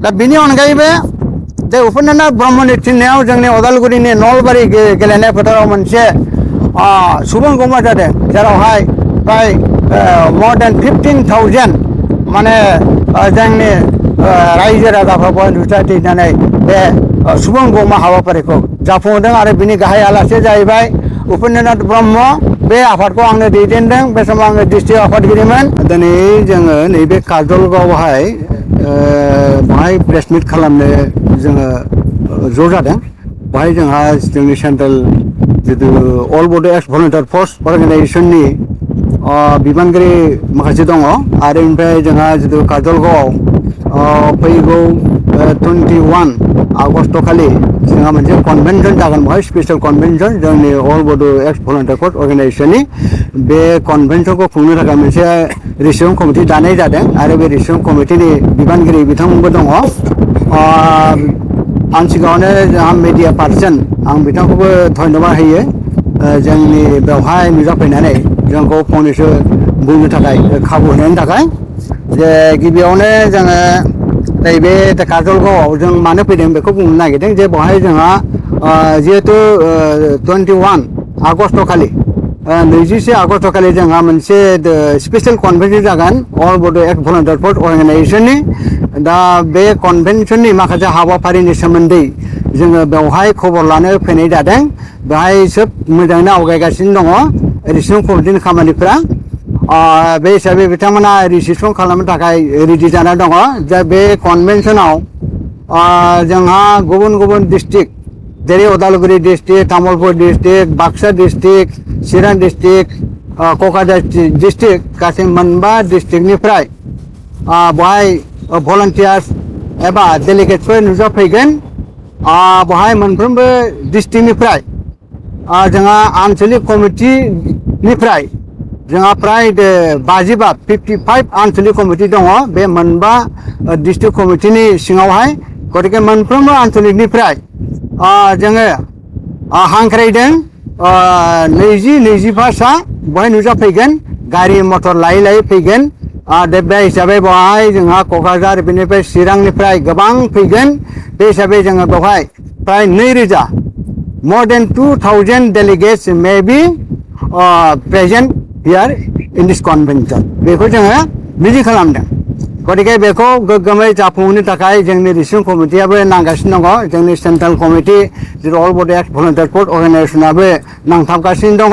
दा बिनि अनगायैबो जे उपेन्द्रनाथ ब्रह्मनि थिननायाव जोंनि उदालगुरिनि नलबारि गेलेनाय फोथाराव मोनसे सुबुं गौमा जादों, जेरावहाय प्राय more than 15,000 माने जोंनि रायजो राजाफ्रा बयबो नुजाथिनानै बे सुबुं गौमा हाबाफारिखौ जाफुंहोदों आरो बिनि गाहाय आलासि जाहैबाय उपेन्द्रनाथ ब्रह्म। बे आफादखौ आंनो दैदेनदों। बे समाव आङो डिस्ट्रिक्ट आफादगिरिमोन। दिनै जोङो नैबे काजलगावआवहाय बाहाय प्रेस मिट खालामनो जोङो ज' जादों। बाहाय जोंहा जोंनि सेन्ट्रेल जितु अल बड' एक्स भलुन्टियार फर्स अर्गानाइजेसननि बिबानगिरि माखासे दङ आरो ओमफ्राय जोंहा जितु काजलगावआव फैगौ 21 आगस्ट खालि जोंहा मोनसे कनभेनसन जागोन, बेवहाय स्पेशल कनभेनसन जोंनि अल बड' एक्स भलुन्टियार फर्स अर्गानाइजेसननि। बे कनभेनसनखौ खुंनो थाखाय मोनसे रिसिभिं कमिटि दानाय जादों आरो बे रिसिभिं कमिटिनि बिबानगिरि बिथांमोनबो दङ। आं सिगाङावनो जोंहा मिडिया पार्सन आं बिथांखौबो धन्यबाद होयो, जोंनि बेवहाय नुजाफैनानै जोंखौ फंनैसो बुंनो थाखाय खाबु होनायनि थाखाय। जे गिबियावनो जोङो नैबे काजलगावआव जों मानो फैदों बेखौ बुंनो नागिरदों जे बेवहाय जोंहा जिहेतु 21 आगस्ट खालि 21 आगस्ट खालि जोंहा मोनसे स्पेशल कनभेनसन जागोन अल बड' एक्स भलुन्टियार फर्स अर्गानाइजेसननि। दा बे कनभेनसननि माखासे हाबाफारिनि सोमोन्दै जोङो बेवहाय खबर लानो फैनाय जादों। बेवहाय सोब मोजाङैनो आवगायगासिनो दङ रिसिभिं कमिटिनि खामानिफ्रा। बे हिसाबै बिथांमोना रिसिपसन खालामनो थाखाय रेडि जाना दङ। दा बे कनभेनसनाव जोंहा गुबुन गुबुन डिस्ट्रिक्ट जेरै Udalguri district, Tamulpur district, Baksa district, Chirang district, Kokrajhar district गासै मोनबा डिस्ट्रिक्टनिफ्राय बेवहाय भलन्टियार्स एबा डेलिगेटफोर नुजाफैगोन। बेवहाय मोनफ्रोमबो डिस्ट्रिक्टनिफ्राय जोंहा आनसलिक कमिटिनिफ्राय जोंहा प्राय 55 आनसलिक कमिटि दङ बे मोनबा डिस्ट्रिक्ट कमिटिनि सिङावहाय। गतिके मोनफ्रोमबो आनसलिकनिफ्राय जोङो हांख्रायदों 20-25सा बेवहाय नुजाफैगोन, गारि मटर लायै लायै फैगोन। बे हिसाबै बेवहाय जोंहा क'क्राझार बेनिफ्राय चिरांनिफ्राय गोबां फैगोन। बे हिसाबै जोङो बेवहाय प्राय 2000 more than 2000 delegates may be present here in this convention। बेखौ जोङो मिजिं खालामदों। गतिके बेखौ गोग्गोमै जाफुंहोनो थाखाय जोंनि रिसिभिं कमिटियाबो नांगासिनो दङ। जोंनि सेन्ट्रेल कमिटि जेरै अल बड' एक्स भलुन्टियार फर्स अर्गानाइजेसनाबो नांथाबगासिनो दङ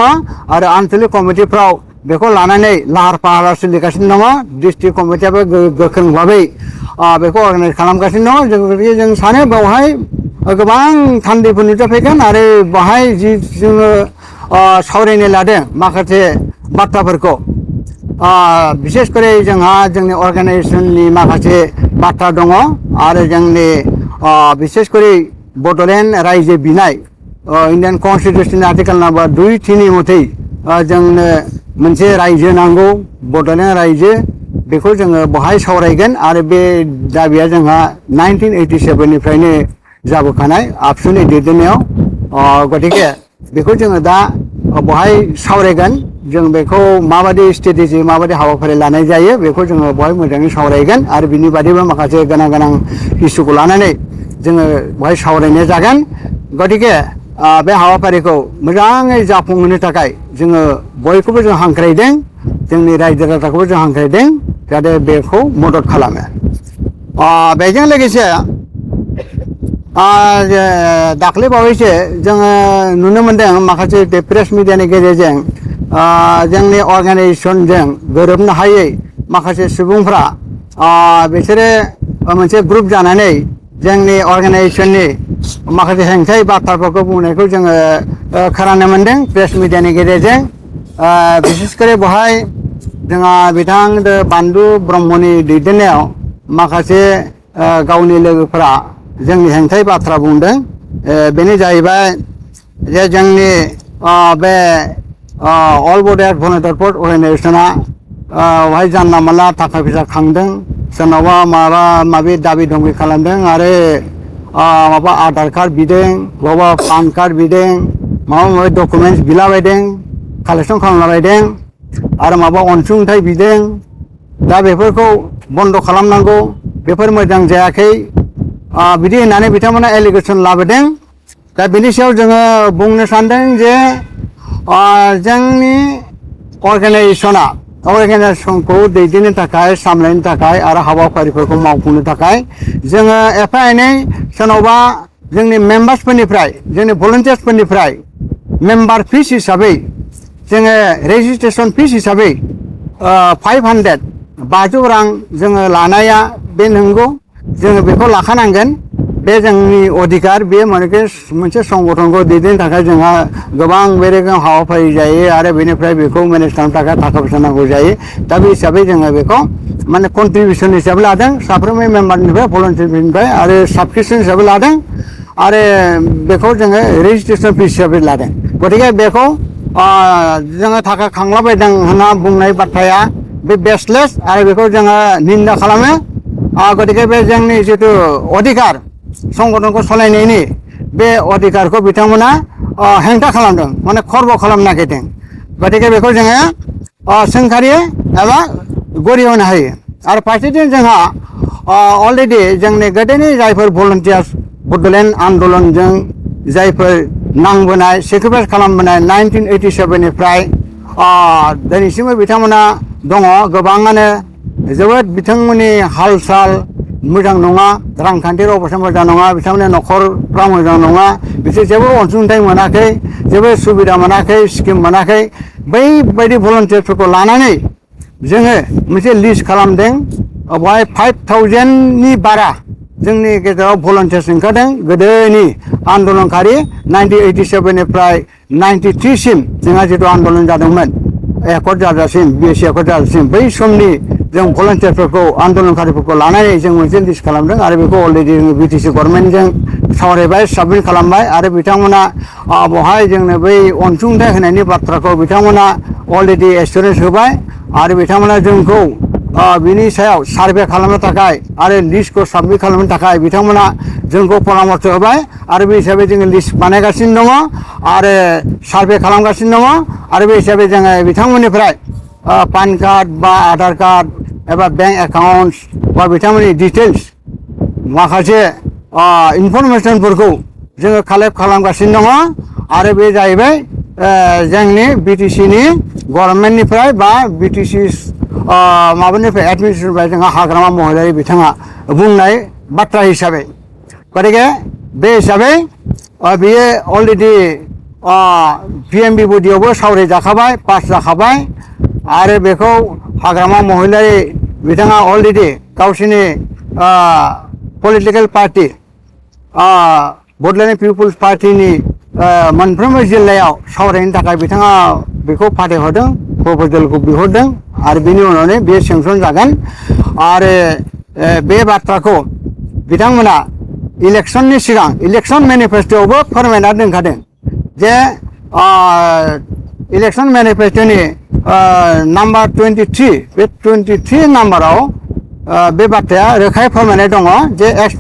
आरो आनसलिक कमिटिफ्राव बेखौ लानानै लाहार फाहार सोलिगासिनो दङ। डिस्ट्रिक्ट कमिटियाबो गोख्रों भाबै बेखौ अर्गानाइज खालामगासिनो दङ। जों सानो बेवहाय गोबां थान्दैफोर नुजाफैगोन आरो बेवहाय जि जोङो सावरायनो लादों माखासे बाथ्राफोरखौ, बिसेसकरि जोंहा जोंनि अर्गानाइजेसननि माखासे बाथ्रा दङ आरो जोंनि बिसेसकरि बड'लेण्ड रायजो बिनाय इण्डियान कन्स्टिटिउसन आर्टिकल नम्बर 2(3) मथै जोंनो मोनसे रायजो नांगौ, बड'लेण्ड रायजो। बेखौ जोङो बेवहाय सावरायगोन आरो बे दाबिया जोंहा 1987निफ्रायनो जाबोखानाय आबसुनि दैदेननायाव। गतिके बेखौ जोङो दा बेवहाय सावरायगोन। जों बेखौ माबायदि स्ट्रेटेजि माबायदि हाबाफारि लानाय जायो बेखौ जोङो बेवहाय मोजाङै सावरायगोन आरो बिनि बादैबो माखासे गोनां इस्युखौ लानानै जोङो बेवहाय सावरायनाय जागोन। गतिके बे हाबाफारिखौ मोजाङै जाफुंहोनो थाखाय जोङो बयखौबो जों हांख्रायदों, जोंनि रायजो राजाखौबो जों हांख्रायदों जाहाथे बेखौ मदद खालामो। बेजों लोगोसे दाख्लै बावैसो जोङो नुनो मोनदों माखासे प्रेस मिडियानि गेजेरजों जोंनि अर्गानाइजेसनजों गोरोबनो हायै माखासे सुबुंफ्रा बिसोरो मोनसे ग्रुप जानानै जोंनि अर्गानाइजेसननि माखासे हेंथायै बाथ्राफोरखौ बुंनायखौ जोङो खोनानो मोनदों प्रेस मिडियानि गेजेरजों। बिसेसकरि बेवहाय जोंहा बिथां बान्दु ब्रह्मनि दैदेननायाव माखासे गावनि लोगोफोरा जोंनि हेंथायै बाथ्रा बुंदों। बेनो जाहैबाय जे जोंनि बे अल बड' एक्स भलुन्टियार फर्स अर्गानाइजेसना बेवहाय जानला मानला थाखा फैसा खांदों, सोरनावबा माबा माबि दाबि धमखि खालामदों आरो माबा आधार कार्ड बिदों, बबावबा पान कार्ड बिदों, माबा माबि डकुमेन्टस बिलाबायदों, कालेक्सन खालामलाबायदों आरो माबा अनसुंथाइ बिदों। दा बेफोरखौ बन्द' खालामनांगौ, बेफोर मोजां जायाखै। बिदि होननानै बिथांमोना एलिगेसन लाबोदों दा बिनि सायाव जोङो बुंनो सानदों जे जोंनि अर्गानाइजेसनखौ दैदेननो थाखाय सामलायनो थाखाय आरो हाबाफारिफोरखौ मावफुंनो थाखाय जोङो एफा एनै सोरनावबा जोंनि मेम्बार्सफोरनिफ्राय जोंनि भलन्टियार्सफोरनिफ्राय मेम्बार फिस हिसाबै जोङो रेजिस्ट्रेसन फिस हिसाबै 500 500 रां जोङो लानाया बे नंगौ जोङो बेखौ लाखानांगोन बे जोंनि अधिकार बे मोनसे संगठनखौ दैदेननो थाखाय जोंहा गोबां बे रोखोम हाबाफारि जायो आरो बेनिफ्राय बेखौ मेनेज खालामनो थाखाय थाखा फैसा नांगौ जायो दा बे हिसाबै जोङो बेखौ माने कन्ट्रिबिउसन हिसाबै लादों साफ्रोमबो मेम्बारनिफ्राय भलन्टियारनिफ्राय आरो साबस्क्रिपसन हिसाबै लादों आरो बेखौ जोङो रेजिस्ट्रेसन फिस हिसाबै लादों गतिके बेखौ जोङो थाखा खांलाबायदों होनना बुंनाय बाथ्राया बे बेसलेस आरो बेखौ जोङो निन्दा खालामो गतिके बे जोंनि जिथु अधिकार संगठनखौ सालायनायनि बे अधिकारखौ बिथांमोना हेंथा खालामदों माने खर्ब खालामनो नागिरदों गतिके बेखौ जोङो सोंखारियो एबा गरि होनो हायो आरो फारसेथिं जोंहा अलरेडि जोंनि गोदोनि जायफोर भलन्टियार्स बड'लेण्ड आन्दलनजों जायफोर नांबोनाय सेक्रिफाइस खालामबोनाय 1987 निफ्राय दिनैसिमबो बिथांमोना दङ गोबाङानो जोबोद बिथांमोननि हाल साल मोजां नङा रांखान्थि अबस्था मोजां नङा बिथांमोननि न'खरफ्रा मोजां नङा बिसोर जेबो अनसुंथाइ मोनाखै जेबो सुबिदा मोनाखै स्किम मोनाखै बैबायदि भलन्टियार्सफोरखौ लानानै जोङो मोनसे लिस्ट खालामदों बेवहाय 5000नि बारा जोंनि गेजेराव भलन्टियार्स ओंखारदों गोदोनि आन्दलनकारि 1987 निफ्राय 93 सिम जोंहा जिथु आन्दलन जादोंमोन एकर्ड जाजासिम BSC एकर्ड जाजासिम बै समनि जों भलन्टियारफोरखौ आन्दलनकारिफोरखौ लानानै जों मोनसे लिस्ट खालामदों आरो बेखौ अलरेडि जोङो BTC गभर्नमेन्टजों सावरायबाय साबमिट खालामबाय आरो बिथांमोना बेवहाय जोंनो बै अनसुंथाइ होनायनि बाथ्राखौ बिथांमोना अलरेडि एसुरेन्स होबाय आरो बिथांमोना जोंखौ बिनि सायाव सार्भे खालामनो थाखाय आरो लिस्टखौ साबमिट खालामनो थाखाय बिथांमोना जोंखौ परामर्श होबाय आरो बे हिसाबै जोङो लिस्ट बानायगासिनो दङ आरो सार्भे खालामगासिनो दङ आरो बे हिसाबै जोङो बिथांमोननिफ्राय पान कार्ड बा आधार कार्ड एबा बेंक एकाउन्ट्स बा बिथांमोननि डिटेल्स माखासे इनफरमेसनफोरखौ जोङो कालेक्ट खालामगासिनो दङ आरो बे जाहैबाय जोंनि BTCनि गभर्नमेन्टनिफ्राय बा BTC माबानिफ्राय एडमिनिस्ट्रेसननिफ्राय जोंहा हाग्रामा महिलारि बिथाङा बुंनाय बाथ्रा हिसाबै गतिके बे हिसाबै बेयो अलरेडि PMB बडियावबो सावरायजाखाबाय पास जाखाबाय आरो बेखौ हाग्रामा महिलारि बिथाङा अलरेडि गावसोरनि पलिटिकेल पार्टि बड'लेण्ड पिपुल्स पार्टिनि मोनफ्रोमबो जिल्लायाव सावरायनो थाखाय बिथाङा बेखौ फाथायहरदों प्रप'जेलखौ बिहरदों आरो बिनि उनावनो बेयो सेंसन जागोन आरो बे बाथ्राखौ बिथांमोना इलेक्सननि सिगां इलेक्सन मेनिफेस्ट'आवबो फोरमायना दोनखादों जे इलेक्सन मेनिफेस्ट'नि नाम्बार 23 बे 23 नाम्बाराव बे बाथ्राया रोखायै फोरमायनाय दङ जे एक्स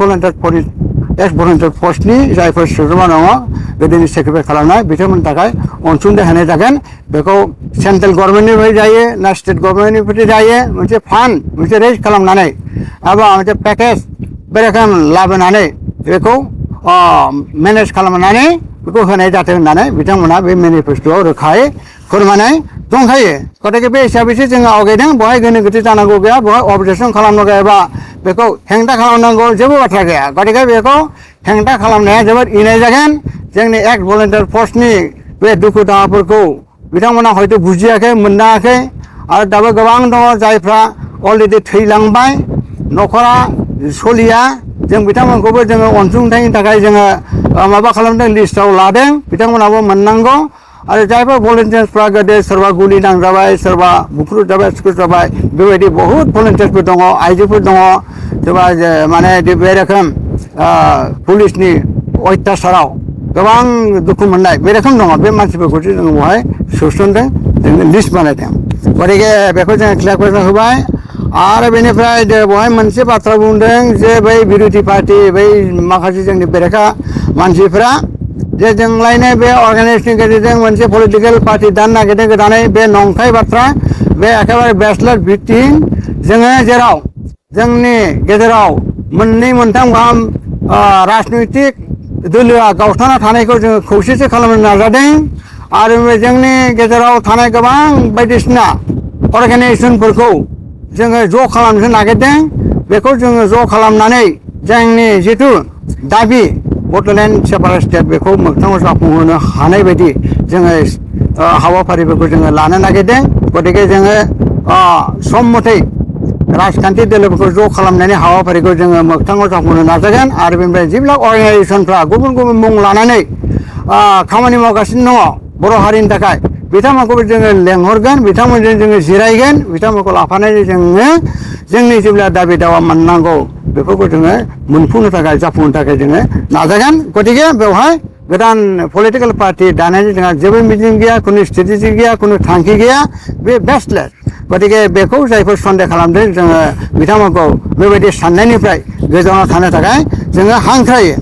भलन्टियार पस्टनि जायफोर सोद्रोमा दङ गोदोनि सेक्रिफाइस खालामनाय बिथांमोननि थाखाय अनसुंथाइ होनाय जागोन बेखौ सेन्ट्रेल गभर्नमेन्टनिफ्राय जायो ना स्टेट गभर्नमेन्टनिफ्राय जायो मोनसे फान्ड मोनसे रेज खालामनानै एबा मोनसे पेकेज बे रोखोम लाबोनानै बेखौ मेनेज खालामनानै बेखौ होनाय जाथों होननानै बिथांमोना बे मेनिफेस्ट'आव रोखायै फोरमायनाय दंखायो गतिके बे हिसाबैसो जोङो आवगायदों बेवहाय गोनो गोथो जानांगौ गैया बेवहाय अबजेक्सन खालामनांगौ एबा बेखौ हेंथा खालामनांगौ जेबो बाथ्रा गैया गतिके बेखौ हेंथा खालामनाया जोबोद इनाय जागोन जोंनि एक्स भलन्टियार पस्टनि बे दुखु दाहाफोरखौ बिथांमोना हयथ' बुजियाखै मोनाखै आरो दाबो गोबां दङ जायफ्रा अलरेडि थैलांबाय न'खरा सोलिया जों बिथांमोनखौबो जोङो अनसुंथाइनि थाखाय जोङो माबा खालामदों लिस्टआव लादों बिथांमोनाबो मोननांगौ आरो जायफोर भलन्टियार्सफ्रा गोदो सोरबा गुलि नांजाबाय सोरबा बुख्रुब जाबाय सुख्रुब जाबाय बेबायदि बहुद भलन्टियार्सफोर दङ आइजोफोर दङ सोरबा माने बे रोखोम पुलिसनि अयथासाराव गोबां दुखु मोननाय बे रोखोम दङ बे मानसिफोरखौसो जोङो बेवहाय सोसनदों जोङो लिस्ट बानायदों गतिके बेखौ जोङो क्लियार होबाय आरो बेनिफ्राय बेवहाय मोनसे बाथ्रा बुंदों जे बै बिरोधि पार्टि बै माखासे जोंनि बेरेखा मानसिफ्रा जे जोंलायनो बे अर्गानाइजेसननि गेजेरजों मोनसे पलिटिकेल पार्टि दानो नागिरदों गोदानै बे नंखाय बाथ्रा बे एखेबारे बेसलेस भिक्टिम जोङो जेराव जोंनि गेजेराव मोननै मोनथाम गाहाम राजनैतिक दोलोआ गावस्राना थानायखौ जोङो खौसेथि खालामनो नाजादों आरो जोंनि गेजेराव थानाय गोबां बायदिसिना अर्गानाइजेसनफोरखौ जोङो ज' खालामनो नागिरदों बेखौ जोङो ज' खालामनानै जोंनि जिथु दाबि बड'लेण्ड सेपारेट स्टेट बेखौ मोगथाङाव जाफुंहोनो हानाय बायदि जोङो हाबाफारिफोरखौ जोङो लानो नागिरदों गतिके जोङो सम मथै राजखान्थि दोलोफोरखौ ज' खालामनायनि हाबाफारिखौ जोङो मोगथाङाव जाफुंहोनो नाजागोन आरो बेनिफ्राय जेब्ला अर्गानाइजेसनफ्रा गुबुन गुबुन मुं लानानै खामानि मावगासिनो दङ बर' हारिनि थाखाय बिथांमोनखौबो जोङो लेंहरगोन बिथांमोनजों जोङो जिरायगोन बिथांमोनखौ लाफानानै जोङो जोंनि जेब्ला दाबि दावा मोननांगौ बेफोरखौ जोङो मोनफुंनो थाखाय जाफुंनो थाखाय जोङो नाजागोन गतिके बेवहाय गोदान पलिटिकेल पार्टि दानायनि जोंहा जेबो मिजिं गैया खुनु स्ट्रेटेजि गैया खुनु थांखि गैया बे बेस्टलेस गतिके बेखौ जायफोर सन्देह खालामदों जोङो बिथांमोनखौ बेबायदि साननायनिफ्राय गोजानाव थानो थाखाय जोङो हांख्रायो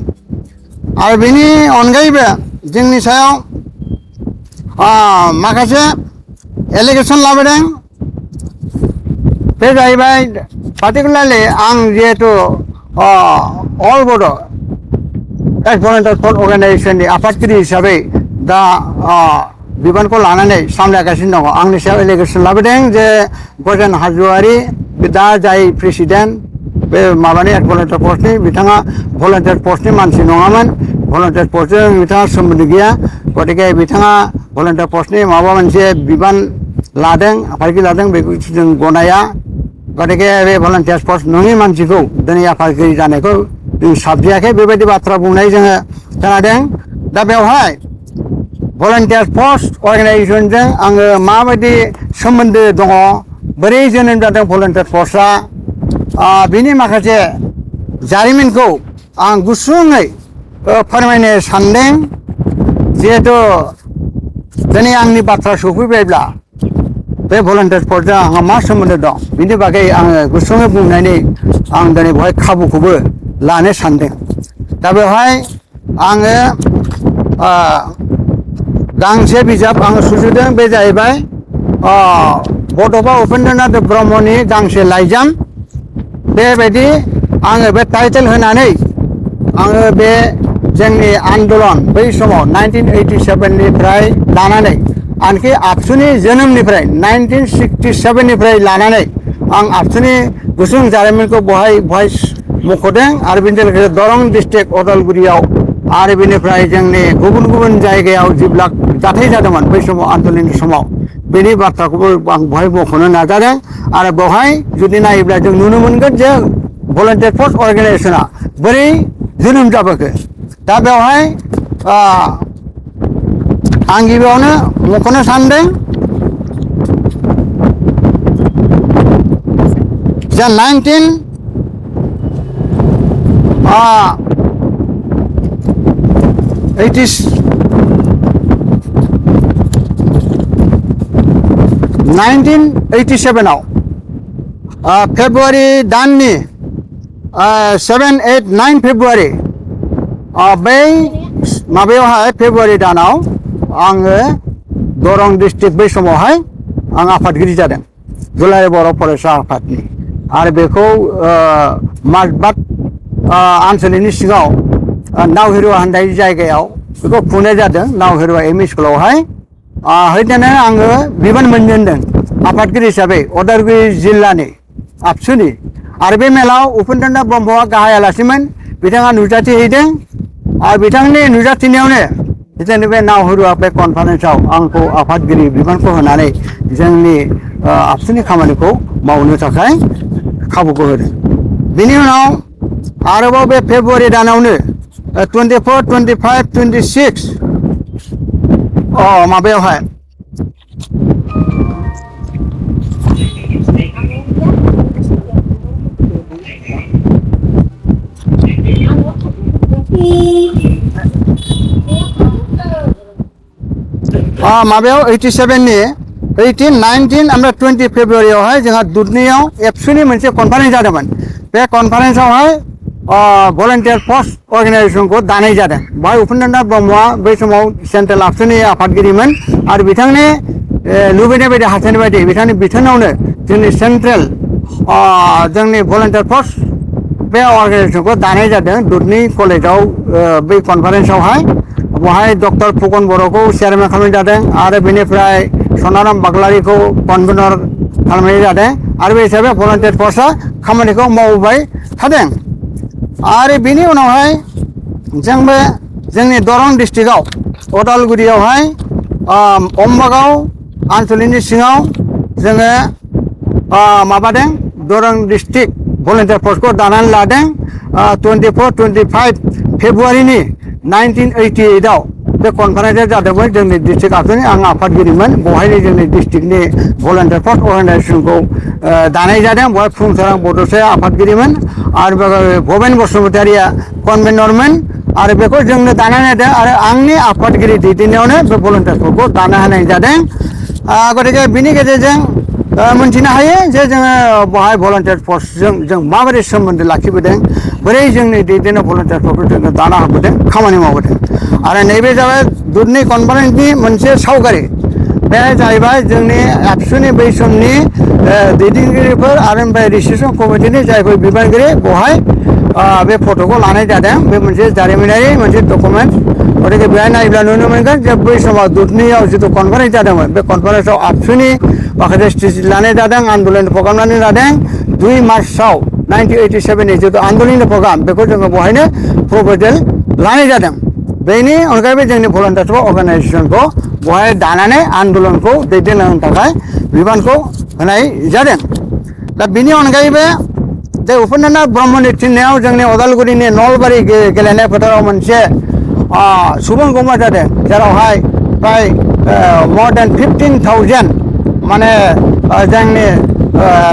आरो बेनि अनगायैबो जोंनि सायाव माखासे एलिगेसन लाबोदों बे जाहैबाय पार्टिकुलारलि आं जिहेतु अल बड' भलन्टियार फर्स अर्गानाइजेसननि आफादगिरि हिसाबै दा बिबानखौ लानानै सामलायगासिनो दङ आंनि सायाव एलिगेसन लाबोदों जे गजेन हाज'वारि दा जाय प्रेसिडेन्ट बे माबानि भलन्टियार फर्सनि बिथाङा भलन्टियार फर्सनि मानसि नङामोन भलन्टियार फर्सजों बिथाङा सोमोन्दो गैया गतिके बिथाङा भलन्टियार फर्सनि माबा मोनसे बिबान लादों आफादगिरि लादों बेखौ जों गनाया गतिके बे भलन्टियार फर्स नङि मानसिखौ दिनै आफादगिरि जानायखौ जों साबजायाखै बेबायदि बाथ्रा बुंनाय जोङो खोनादों दा बेवहाय भलन्टियार फर्स अर्गानाइजेसनजों आङो माबायदि सोमोन्दो दङ बोरै जोनोम जादों भलन्टियार फर्सआ बिनि माखासे जारिमिनखौ आं गुसुङै फोरमायनो सानदों जिहेतु दिनै आंनि बाथ्रा सफैबायब्ला बे भलन्टियार फर्सजों आंहा मा सोमोन्दो दं बिनि बागै आङो गुसुङै बुंनानै आं दिनै बेवहाय खाबुखौबो लानो सानदों दा बेवहाय आङो गांसे बिजाब आङो सुजुदों बे जाहैबाय बड'फा उपेन्द्रनाथ ब्रह्मनि गांसे लाइजाम बेबायदि आङो बे टाइटेल होनानै आङो बे जोंनि आन्दलन बै समाव 1987निफ्राय लानानै आनखि आबसुनि जोनोमनिफ्राय 1967निफ्राय लानानै आं आबसुनि गुसुं जारिमिनखौ बहाय मख'दों आरो बेनि लोगोसे दरं डिस्ट्रिक्ट अदालगुरियाव आरो बेनिफ्राय जोंनि गुबुन गुबुन जायगायाव जेब्ला जाथाय जादोंमोन बै समाव आन्दलननि समाव बेनि बाथ्राखौबो आं बहाय मख'नो नाजादों आरो बेवहाय जुदि नायोब्ला जों नुनो मोनगोन जे भलन्टियार फर्स अर्गानाइजेसना बोरै जोनोम जाबोखो दा बेवहाय आं गिबियावनो मख'नो सानदों जे 1987आव फेब्रुवारि दाननि 7, 8, 9 फेब्रुवारि बै माबायावहाय फेब्रुवारि दानाव आङो दरं डिस्ट्रिक्ट बै समावहाय आं आफादगिरि जादों दुलाराय बर' फरायसा आफादनि आरो बेखौ माजबाद आनसलिकनि सिङाव नावहेरुवा होननाय जायगायाव बेखौ खुंनाय जादों नावहेरुवा एम इ स्कुलावहाय हैदिनो आङो बिबान मोनजेनदों आफादगिरि हिसाबै उदालगुरि जिल्लानि आबसुनि आरो बे मेलाव उपेन्द्रनाथ ब्रह्मआ गाहाय आलासिमोन बिथाङा नुजाथि हैदों आरो बिथांनि नुजाथिनायावनो बिदिनो बे नावहेरुवा बे कनफारेन्सआव आंखौ आफादगिरि बिबानखौ होनानै जोंनि आबसुनि खामानिखौ मावनो थाखाय खाबुखौ होदों बिनि उनाव आरोबाव बे फेब्रुवारि दानावनो 24, 25, 26 माबायावहाय माबायाव 87नि 18, 19 ओमफ्राय 20 फेब्रुवारियावहाय जोंहा दुधनैयाव एबसुनि मोनसे कनफारेन्स जादोंमोन बे कनफारेन्सआवहाय भलन्टियार फर्स अर्गानाइजेसनखौ दानाय जादों बेवहाय उपेन्द्रनाथ ब्रह्मआ बै समाव सेन्ट्रेल आबसुनि आफादगिरिमोन आरो बिथांनि लुबैनाय बायदि हास्थायनाय बायदि बिथांनि बिथोनावनो जोंनि सेन्ट्रेल जोंनि भलन्टियार फर्स बे अर्गानाइजेशनखौ दानाय जादों दुधनि कलेजाव बै कनफारेन्सआवहाय बहाय डक्टर फुकन बर'खौ चेयारमेन खालामनाय जादों आरो बेनिफ्राय सनाराम बाग्लारिखौ कनभेनर खालामनाय जादों आरो बे हिसाबै भलन्टियार फर्सआ खामानिखौ मावबाय थादों आरो बेनि उनावहाय जोंबो जोंनि दरं डिस्ट्रिक्टआव अदालगुरियावहाय अम्बागाव आनसलिकनि सिङाव जोङो माबादों दरं डिस्ट्रिक्ट भलन्टियार फर्सखौ दानानै लादों 24-25 फेब्रुवारिनि 1988आव बे कनफारेन्सआ जादोंमोन जोंनि डिस्ट्रिक्ट आबसुनि आं आफादगिरिमोन बहायनो जोंनि डिस्ट्रिक्टनि भलन्टियार फर्स अर्गानाइजेसनखौ दानाय जादों बहाय फुंसोरां बड'साया आफादगिरिमोन आरो भबेन बसुमतारिया कनभेनरमोन आरो बेखौ जोंनो दानानै होदों आरो आंनि आफादगिरि दैदेननायावनो बे भलन्टियारफोरखौ दानो होनाय जादों गतिके बिनि गेजेरजों मोनथिनो हायो जे जोङो बहाय भलन्टियार फर्सजों जों माबोरै सोमोन्दो लाखिबोदों बोरै जोंनि दैदेननाय भलन्टियारफोरखौ जोङो दाना होबोदों खामानि मावबोदों आरो नैबे जाबाय दुधनि कनफारेन्सनि मोनसे सावगारि बे जाहैबाय जोंनि एबसुनि बै समनि दैदेनगिरिफोर आरो ओमफ्राय रिसेपसन कमिटिनि जायफोर बिबानगिरि बहाय बे फट'खौ लानाय जादों बे मोनसे जारिमिनारि मोनसे डकुमेन्ट गतिके बेहाय नायोब्ला नुनो मोनगोन जे बै समाव दुधनियाव जिथु कनफारेन्स जादोंमोन बे कनफारेन्सआव आबसुनि माखासे स्टेज लानाय जादों आन्दलन प्रग्राम लानाय जादों 2 मार्चआव 1987नि जिथु आन्दलननि प्रग्राम बेखौ जोङो बहायनो प्रप'जेल लानाय जादों बेनि अनगायैबो जोंनि भलन्टियार अर्गानाइजेसनखौ बहाय दानानै आन्दलनखौ दैदेनलांनो थाखाय बिबानखौ होनाय जादों दा बिनि अनगायैबो जे उपेन्द्रनाथ ब्रह्मनि थिननायाव जोंनि अदालगुरिनि नलबारि गेलेनाय फोथाराव मोनसे सुबुं गौमा जादों जेरावहाय प्राय more than 15,000 माने जोंनि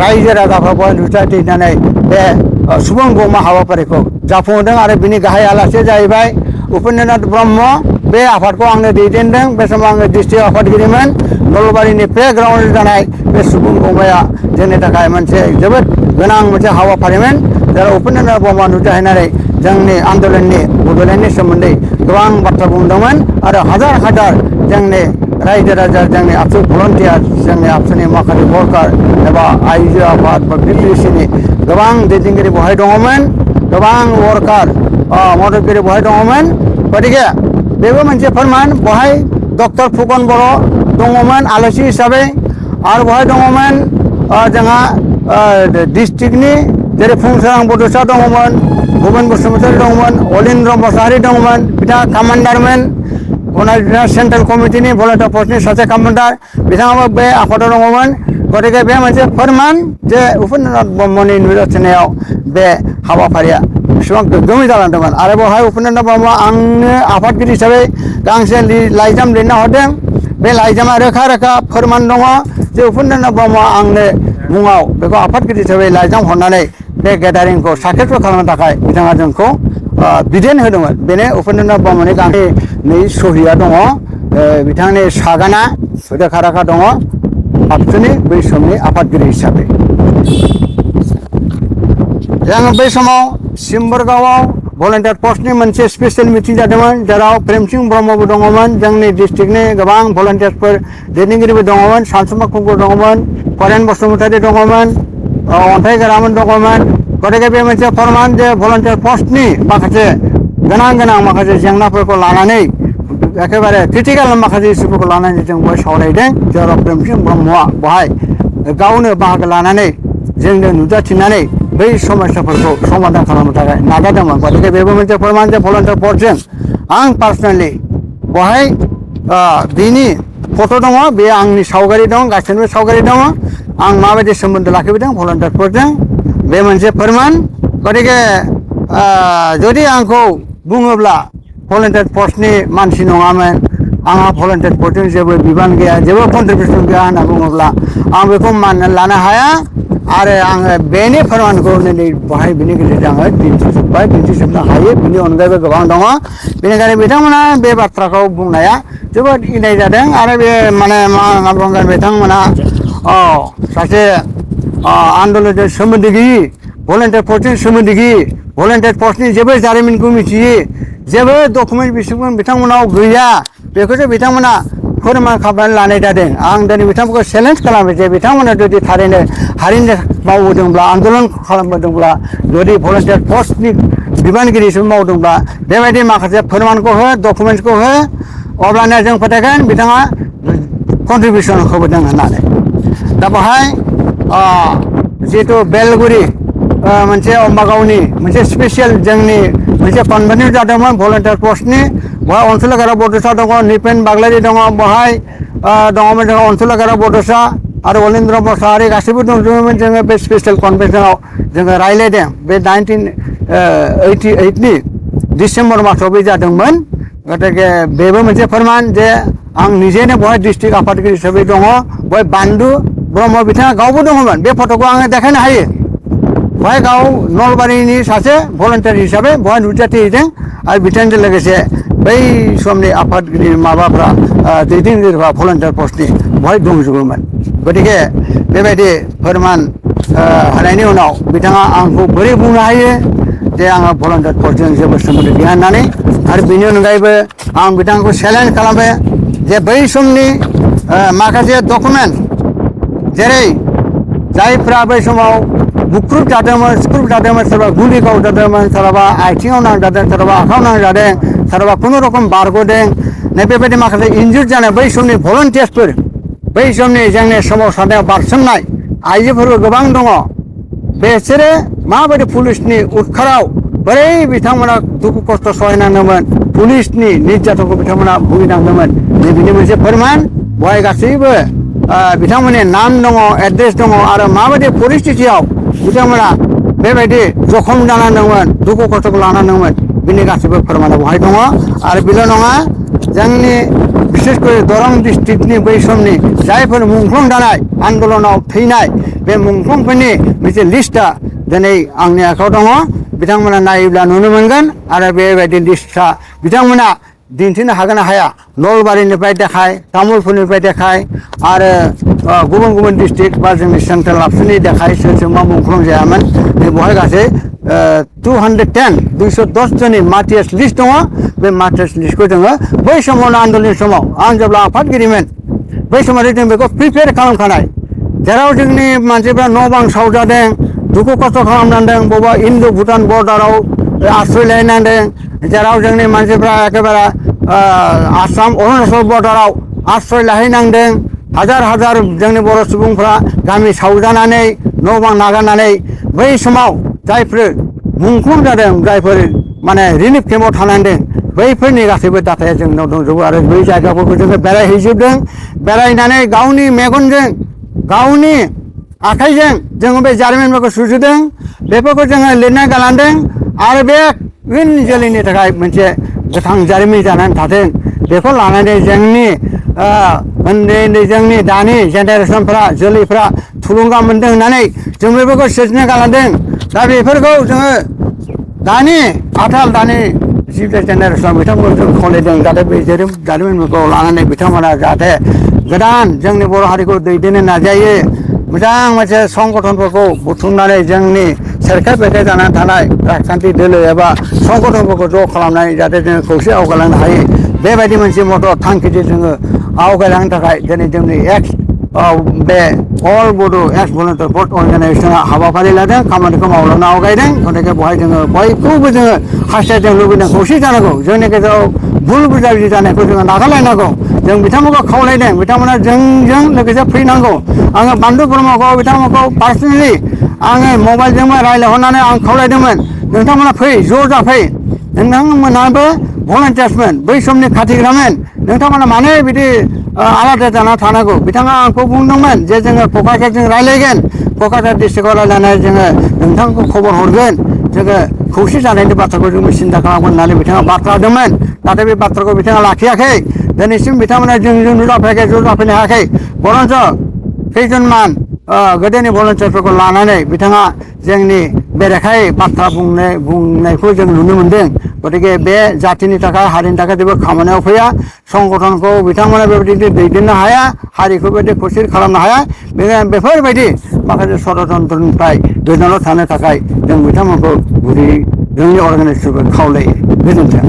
रायजो राजाफोरखौ नुजाथिनानै बे सुबुं गौमा हाबाफारिखौ जाफुंहोदों आरो बिनि गाहाय आलासि जाहैबाय उपेन्द्रनाथ ब्रह्म बे आफादखौ आंनो दैदेनदों बे समाव आङो डिस्ट्रिक्ट आफादगिरिमोन नलबारिनि प्लेग्राउन्डआव जानाय बे सुबुं गौमाया जोंनि थाखाय मोनसे जोबोद गोनां मोनसे हाबाफारिमोन जेराव उपेन्द्रनाथ ब्रह्म नुजाहैनानै जोंनि आन्दलननि बड'लेण्डनि सोमोन्दै गोबां बाथ्रा बुंदोंमोन आरो हाजार हाजार जोंनि रायजो राजा जोंनि आबसु भलन्टियार जोंनि आबसुनि माखासे वर्कार एबा आइजो आफाद बा बिपिसिनि गोबां दैदेनगिरि बहाय दङमोन गोबां वर्कार मददगिरि बहाय दङमोन गतिके बेबो मोनसे फोरमान बहाय डक्टर फुकन बर' दङमोन आलासि हिसाबै आरो बहाय दङमोन जोंहा डिस्ट्रिक्टनि जेरै फुंसोरां बड'सा दङमोन भुबेन बसुमतारी दङमोन अलिन्द्र मोसाहारि दङमोन बिथाङा कामान्डारमोन सेन्ट्रेल कमिटिनि भलन्टियार फर्सनि सासे कामान्डार बिथाङाबो बे आफादाव दङमोन गतिके बे मोनसे फोरमान जे उपेन्द्रनाथ ब्रह्मनि नुजाथिनायाव बे हाबाफारिया बेसेबां गोग्गोमै जालांदोंमोन आरो बेवहाय उपेन्द्रनाथ ब्रह्मआ आंनो आफादगिरि हिसाबै गांसे लाइजाम लिरना हरदों बे लाइजामा रोखा रोखा फोरमान दङ जे उपेन्द्रनाथ ब्रह्मआ आंनो मुङाव बेखौ आफादगिरि हिसाबै लाइजाम हरनानै बे गेदारिंखौ साक्सेसफुल खालामनो थाखाय बिथाङा जोंखौ बिथोन होदोंमोन बेनो उपेन्द्रनाथ ब्रह्मनि गांसे नै सहिया दङ बिथांनि सागाना रोखा रोखा दङ आबसुनि बै समनि आफादगिरि हिसाबै जों बै समाव सिम्बरगावआव भलन्टियार फर्सनि मोनसे स्पेसियेल मिटिं जादोंमोन जेराव प्रेमसिं ब्रह्मबो दङमोन जोंनि डिस्ट्रिक्टनि गोबां भलन्टियारफोर दैदेनगिरिबो दङमोन सानसुमा खुंगुर दङमोन करेन बसुमतारी दङमोन अन्थाइ गोरामोन दङमोन गतिके बे मोनसे फोरमान जे भलन्टियार फर्सनि माखासे गोनां माखासे जेंनाफोरखौ लानानै एखेबारे क्रिटिकेल माखासे इस्युफोरखौ लानानै जों बेवहाय सावरायदों जेराव प्रेमसिं ब्रह्मआ बेवहाय गावनो बाहागो लानानै जोंनो नुजाथिनानै बै समस्याफोरखौ समाधान खालामनो थाखाय नाजादोंमोन गतिके बेबो मोनसे फोरमान जे भलन्टियार फर्सजों आं पार्सनेलि बेवहाय बिनि फट' दङ बे आंनि सावगारि दं गासैनिबो सावगारि दङ आं माबायदि सोमोन्दो लाखिबोदों भलन्टियार फर्सजों बे मोनसे फोरमान गतिके जुदि आंखौ बुङोब्ला भलन्टियार फर्सनि मानसि नङामोन आंहा भलन्टियार फर्सजों जेबो बिबान गैया जेबो कन्ट्रिबिउसन गैया होनना बुङोब्ला आं बेखौ मानिनानै लानो हाया आरो आङो बेनि फोरमानखौ नै बेहाय बिनि गेजेरजों आङो दिन्थिजोबनो हायो बिनि अनगायैबो गोबां दङ बेनिखायनो बिथांमोना बे बाथ्राखौ बुंनाया जोबोद इनाय जादों आरो बे माने मा होनना बुंगोन बिथांमोना सासे आन्दलनजों सोमोन्दो गैयि भलन्टियार फर्सजों सोमोन्दो गैयि भलन्टियार फर्सनि जेबो जारिमिनखौ मिथियि जेबो डकुमेन्ट बिथांमोनाव गैया बेखौसो बिथांमोना फोरमान खालामनानै लानाय जादों आं दिनै बिथांमोनखौ चेलेन्ज खालामो जे बिथांमोना जुदि थारैनो हारिनि मावबोदोंब्ला आन्दलन खालामबोदोंब्ला जुदि भलन्टियार पस्टनि बिबानगिरिसो मावदोंब्ला बेबायदि माखासे फोरमानखौ हो डकुमेन्टसखौ हो अब्लानिया जों फोथायगोन बिथाङा कन्ट्रिबिउसन होबोदों होननानै दा बेवहाय जिहेतु बेलगुरि मोनसे अम्बागावनि मोनसे स्पेसियेल जोंनि मोनसे कनभेनसन जादोंमोन भलन्टियार पस्टनि बेवहाय अनसुलिगारा बड'सा दङ निपेन बाग्लारि दङ बेवहाय दङमोन जोङो अनसुलिगारा बड'सा आरो अलिन्द्र मोसाहारि गासैबो दंजोबोमोन जोङो बे स्पेसियेल कनभेनसनाव जोङो रायज्लायदों बे 1988नि डिसेम्बर मासाव बे जादोंमोन गतिके बेबो मोनसे फोरमान जे आं निजेनो बेवहाय डिस्ट्रिक्ट आफादगिरि हिसाबै दङ बेवहाय बान्दु ब्रह्म बिथाङा गावबो दङमोन बे फट'खौ आङो देखायनो हायो बेवहाय गाव नलबारिनि सासे भलन्टियार हिसाबै बेवहाय नुजाथि हैदों आरो बिथांजों लोगोसे बै समनि आफादगिरि माबाफ्रा दैदेनगिरिफ्रा भलन्टियार पस्टनि बेवहाय दंजोबोमोन गतिके बेबायदि फोरमान होनायनि उनाव बिथाङा आंखौ बोरै बुंनो हायो जे आङो भलन्टियार पस्टजों जेबो सोमोन्दो गैया होननानै आरो बेनि अनगायैबो आं बिथांखौ चेलेन्ज खालामो जे बै समनि माखासे डकुमेन्ट जेरै जायफ्रा बै समाव बुख्रुब जादोंमोन सुख्रुब जादोंमोन सोरबा गुलि गावजादोंमोन सोरबा आथिङाव नांजादों सोरबा आखायाव नांजादों सोरबा खुनुरुखुम बारग'दों बेबायदि माखासे इन्जुर्ड जानाय बै समनि भलन्टियार्सफोर बै समनि जोंनि सोमावसारनायाव बारसोमनाय आइजोफोरबो गोबां दङ बिसोरो माबायदि पुलिसनि उदखाराव बोरै बिथांमोना दुखु खस्थ' सहायनांदोंमोन पुलिसनि निर्यातनखौ बिथांमोना भुगिनांदोंमोन बेनि मोनसे फोरमान बेवहाय गासैबो बिथांमोननि नाम दङ एड्रेस दङ आरो माबायदि परिस्थितियाव बिथांमोना बेबायदि जखम जानांदोंमोन दुखु खस्थ'खौ लानांदोंमोन बिनि गासैबो फोरमाना बेवहाय दङ आरो बेल' नङा जोंनि बिसेसकरि दरं डिस्ट्रिक्टनि बै समनि जायफोर मुंख्लं जानाय आन्दलनाव थैनाय बे मुंख्लंफोरनि मोनसे लिस्टआ दिनै आंनि आखायाव दङ बिथांमोना नायोब्ला नुनो मोनगोन आरो बेबायदि लिस्टआ बिथांमोना दिन्थिनो हागोन ना हाया नलबारिनिफ्राय देखाय तामुलपुरनिफ्राय देखाय आरो गुबुन गुबुन डिस्ट्रिक्ट बा जोंनि सेन्ट्रेल आबसुनि देखाय सोर सोर मा मुंख्लं जायामोन बेवहाय गासै 210 जननि मार्टियार्स लिस्ट दङ बे मार्टियार्स लिस्टखौ जोङो बै समावनो आन्दलननि समाव आं जेब्ला आफादगिरिमोन बै समावनो जों बेखौ प्रिपेयार खालामखानाय जेराव जोंनि मानसिफ्रा न' बां सावजादों दुखु खस्थ' खालामनांदों बबेबा इन्दो भुटान बर्डाराव आश्रय लायनांदों जेराव जोंनि मानसिफ्रा एखेबारे आसाम अरुणाचल बर्डाराव आश्रय लाहैनांदों हाजार हाजार जोंनि बर' सुबुंफ्रा गामि सावजानानै न' बां नागारनानै बै समाव जायफोर मुंख्लं जादों जायफोर माने रिलिफ केम्पआव थानांदों बैफोरनि गासैबो डाटाया जोंनाव दंजोबो आरो बै जायगाफोरखौ जोङो बेरायहैजोबदों बेरायनानै गावनि मेगनजों गावनि आखाइजों जोङो बे जारिमिनफोरखौ सुजुदों बेफोरखौ जोङो लिरनानै गालांदों आरो बे इयुन जोलैनि थाखाय मोनसे गोथां जारिमिन जानानै थाथों बेखौ लानानै जोंनि उन्दै उन्दै जोंनि दानि जेनेरेसनफ्रा जोलैफ्रा थुलुंगा मोन्दों होननानै जों बेफोरखौ सोरजिना गालांदों दा बेफोरखौ जोङो दानि दानि जि जेनेरेसन बिथांमोनखौ जों खावलायदों जाहाथे बे जारिमिनफोरखौ लानानै बिथांमोना जाहाथे गोदान जोंनि बर' हारिखौ दैदेननो नाजायो मोजां मोनसे संगठनफोरखौ बुथुमनानै जोंनि सेरखाय बेरखाय जानानै थानाय राजखान्थि दोलो एबा संगठनफोरखौ ज' खालामनानै जाहाथे जोङो खौसे आवगायलांनो हायो बेबायदि मोनसे मटर थांखिजों जोङो आवगायलांनो थाखाय दिनै जोंनि बे अल बड' एक्स भलन्टियार पस्ट अर्गानाइजेसना हाबाफारि लादों खामानिखौ मावलांनो आवगायदों गतिके बेवहाय जोङो बयखौबो जोङो हास्थायदों लुबैदों खौसे जानांगौ जोंनि गेजेराव भुल बुजाबुजि जानायखौ जोङो नागारलायनांगौ जों बिथांमोनखौ खावलायदों बिथांमोना जोंजों लोगोसे फैनांगौ आङो बान्दु ब्रह्मखौ बिथांमोनखौ पार्सनेलि आङो मबाइलजोंबो रायज्लायहरनानै आं खावलायदोंमोन नोंथांमोना फै ज' जाफै नोंथांमोनाबो भलन्टियार्समोन बै समनि खाथिग्रामोन नोंथांमोना मानो बिदि आलादा जाना थानांगौ बिथाङा आंखौ बुंदोंमोन जे जोङो क'क्राझारजों रायज्लायगोन क'क्राझार डिस्ट्रिक्टआव रायज्लायनानै जोङो नोंथांखौ खबर हरगोन जोङो खौसे जानायनि बाथ्राखौ जोङो सिन्था खालामगोन होननानै बिथाङा बाथ्रा होदोंमोन नाथाय बे बाथ्राखौ बिथाङा लाखियाखै दिनैसिम बिथांमोना जोंजों नुजाफैयाखै ज' जाफैनो हायाखै बरन्स खैजनमान गोदोनि भलन्टियारफोरखौ लानानै बिथाङा जोंनि बेरेखायै बाथ्रा बुंनायखौ जों नुनो मोनदों गतिके बे जाथिनि थाखाय हारिनि थाखाय जेबो खामानियाव फैया संगठनखौ बिथांमोना बेबायदि दैदेननो हाया हारिखौ बेबायदि खौसे खालामनो हाया बेफोरबायदि माखासे षड्यन्त्रनिफ्राय गोजानाव थानो थाखाय जों बिथांमोनखौ गुरै जोंनि अर्गानाइजेसनखौ खावलायो गोजोन्थों